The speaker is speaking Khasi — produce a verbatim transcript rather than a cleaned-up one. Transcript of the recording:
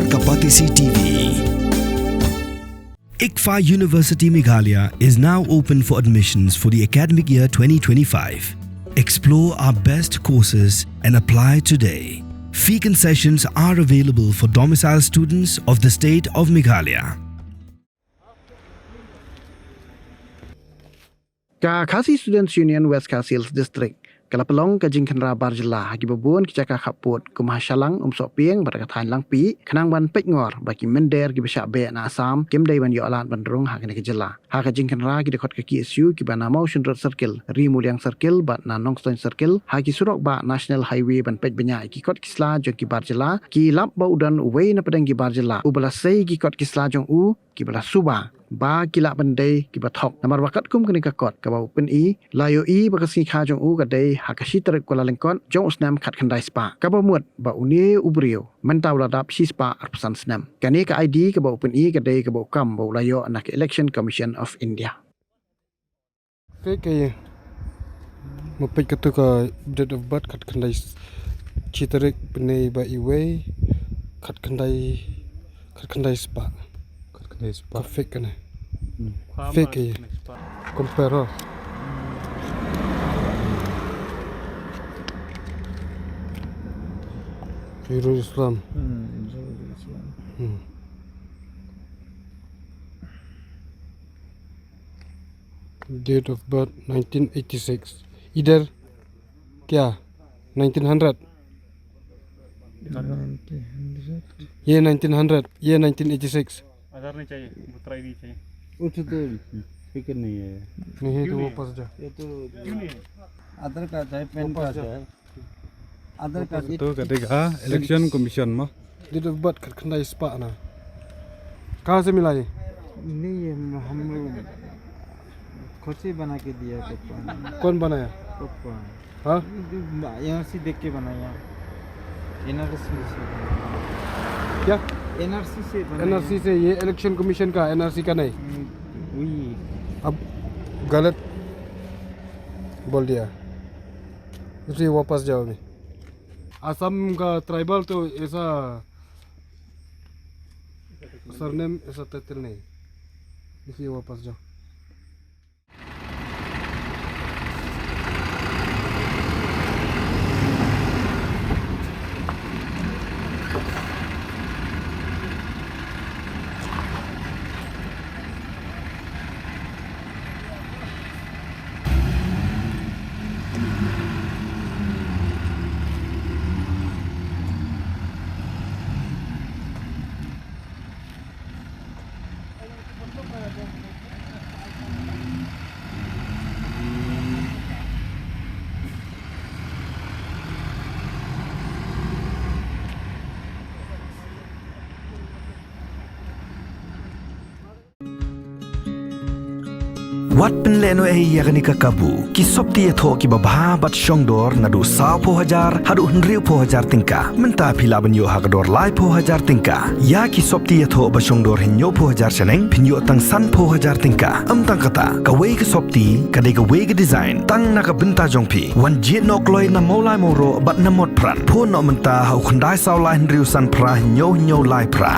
Kapatisi T V. ICFAI University Meghalaya is now open for admissions for the academic year twenty twenty-five. Explore our best courses and apply today. Fee concessions are available for domicile students of the state of Meghalaya. Ka Khasi Students Union West Khasi Hills District ka la pynlong ka jingkhynra bar jylla ha kiba bun ki jaka khappud kum ha Shallang, Umsohpieng bad ka thaiñ Langpih khnang ban peit ngor ba ki mynder kiba shah beh na Assam kim dei ban ïoh lad ban rung ha kane ka jylla. Ha ka jingkhynra ki dkhot ka K S U kiba na Mawshynrut Circle, Ri Muliang Circle bad na Nongstoiñ Circle ha ki surok bah National Highway ban peit bniah ïa ki kot ki sla jong ki bar jylla ki lap ba u don uwei na pdeng ki bar jylla uba la sei ïa ki kot ki sla jong u kiba la suba ba ki lah ban dei kiba thok. Namar ba katkum kane ka kot kaba u pyni la ïohi ba ka sngi kha jong u ka dei ha ka shi tarik Kyllalyngkot jong u snem khatkhyndai spah, kaba mut ba une u briew mynta u la dap shi spah arphew san snem. Kane ka I D kaba u pyni ka dei kaba u kam ba u la ïoh na ka Election Commission of India. Fake ka ïa. Ma peit katu ka date of birth khatkhyndai s-, shi tarik bnai ba iwei khatkhyndai, khatkhyndai spah. Khatkhyndai spah. Ka fake kane. Hmm. Fake ka ïa. Compare ha. Nurul Islam. Hmm, Nurul Islam. Hmm. Date of birth nineteen eighty-six. Idhar kya? Nineteen hundred? Nineteen hundred. Ye nineteen hundred, ye nineteen eighty-six. आधार नहीं चाहिए, वोटर आईडी चाहिए। वो तो फिक्र नहीं है। नहीं है तो वापस जा। ये तो क्यों नहीं है? आधार कार्ड है, पैन कार्ड है। आधार कार्ड। तो कटेगा इलेक्शन कमीशन में। Date of birth khatkhyndai spah na. कहाँ से मिला ये? नहीं, ये हम, हम लोग खुद से बना के दिया पापा ने। कौन बनाया? पापा। हाँ? ये जो एनआरसी देख के बनाया। एनआरसी से बनाया। क्या? एनआरसी से बनाया। एनआरसी से, ये इलेक्शन कमीशन का, एनआरसी का नहीं? हम्म, वही। अब गलत बोल दिया। इसलिए वापस जाओ अभी। असम का ट्राइबल तो ऐसा सरनेम, ऐसा टाइटल नहीं, इसलिए वापस जाओ। Wat pynlehnohei ïa kane ka kabu. Ki sopti ïathoh kiba bha bad shongdor naduh sawphew hajar haduh hynriewphew hajar tyngka. Mynta phi lah ban ïoh ha ka dor laiphew hajar tyngka. Ïa ki sopti ïathoh ba shongdor hynñiewphew hajar shaneng phin ïoh tang sanphew hajar tyngka. Ym tang kata, kawei ka sopti ka dei kawei ka design tang na ka bynta jong phi. Wan jied noh kloi na Mawlai Mawroh bad na Motphran. Phone noh mynta ha u khyndai saw lai hynriew san phra hynñiew hynñiew lai phra.